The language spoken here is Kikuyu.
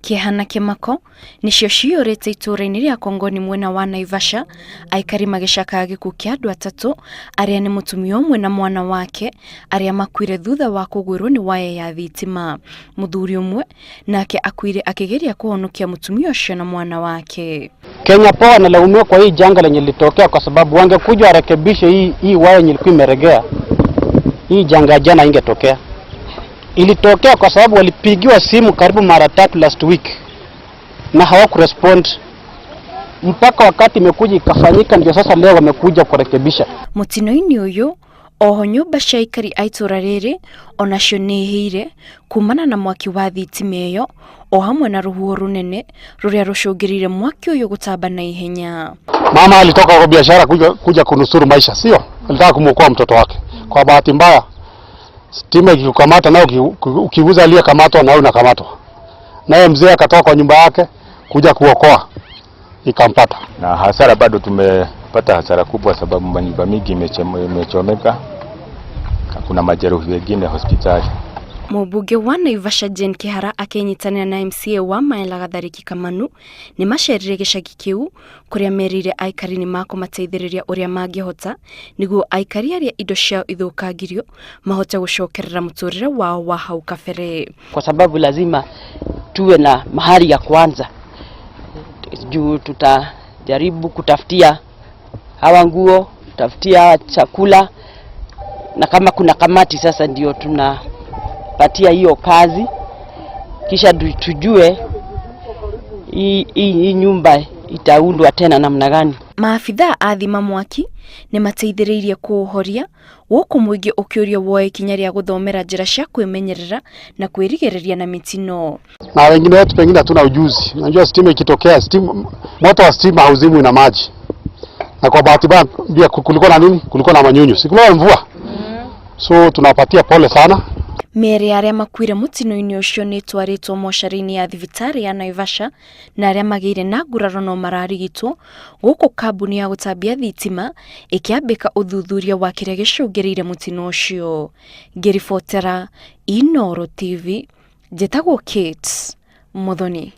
Kĩeha na kĩmako nĩcio ciyũrĩte itũũra-inĩ rĩa Kongoni mwena wa Naivasha, aikari magĩcakaya gĩkuũ kĩa andũ atatũ arĩa nĩ mũtumia ũmwe na mwana wake arĩa makuire thutha wa kũgwĩrwo nĩ waya ya thitima. Mũthuri ũmwe nake akuire akĩgeria kũhonokia mũtumia ũcio na mwana wake. Kenya Power analaumiwa kwa hii janga lenye lilitokea kwa sababu wangekuja warekebishe hii waya yenye ilikuwa imeregea, hii janga ya jana ingetokea. Ilitokea kwa sababu walipigiwa simu karibu mara tatu last week na hawakurespond mpaka wakati imekuja ikafanyika, ndio sasa leo wamekuja kurekebisha. Mũtino-inĩ ũyũ oho nyũmba cia aikari a itũũra rĩrĩ onacio nĩ ihĩire kumana na mwaki wa thitima ĩyo o hamwe na rũhuho rũnene rũrĩa rũcũngĩrĩire mwaki ũyũ gũtamba na ihenya. Mama alitoka kwa biashara kuja kunusuru maisha, sio? Alitaka kumwokoa mtoto wake. Kwa bahati mbaya, stima ikikukamata na ukiguza aliyekamatwa na wewe unakamatwa. Naye mzee akatoka kwa nyumba yake kuja kuokoa, ikampata. Na hasara bado tumepata hasara kubwa, sababu manyumba mingi imechomeka na kuna majeruhi wengine hospitali. Mũmbunge wa Naivasha Jane Kihara akĩnyitanĩra na MCA wa Maela Gathariki Kamanu nĩ macerire gĩcagi kĩu kũrĩa merĩire aikari nĩ makũmateithĩrĩria ũrĩa mangĩhota nĩguo aikari arĩa indo ciao ithũkangirio mahote gũcokerera mũtũrĩre wao wa hau kabere. Kwa sababu lazima tuwe na mahali ya kwanza juu tutajaribu kutafutia hawa nguo, kutafutia hawa chakula, na kama kuna kamati sasa ndio tunapatia hiyo kazi, kisha tujue hii nyumba itaundwa tena namna gani. Maabithaa a thima mwaki nĩ mateithĩrĩirie kũũhoria gũkũ mũingĩ ũkĩũrio woe ikinya rĩa gũthomera njĩra cia kwĩmenyerera na kwĩrigĩrĩria na mĩtino. Na wengine wetu pengine hatuna ujuzi. Unajua stima ikitokea, stima, moto wa stima hauzimwi na maji. Na kwa bahati mbaya pia kulikuwa na nini? Kulikuwa na manyunyu. Si kulikuwa na mvua. So tunawapatia pole sana. Mĩĩrĩ ya arĩa makuire mũtino-inĩ ũcio nĩ ĩtwarĩtwo mocarĩ-inĩ ya thibitarĩ ya Naivasha na arĩa magĩire na nguraro no mararigitwo gũkũ kambuni ya gũtambia thitima ĩkĩambĩka ũthuthuria wa kĩrĩa gĩcũngĩrĩire mũtino ũcio. Ngĩribotera Inooro TV, njĩtagwo Kate Muthoni.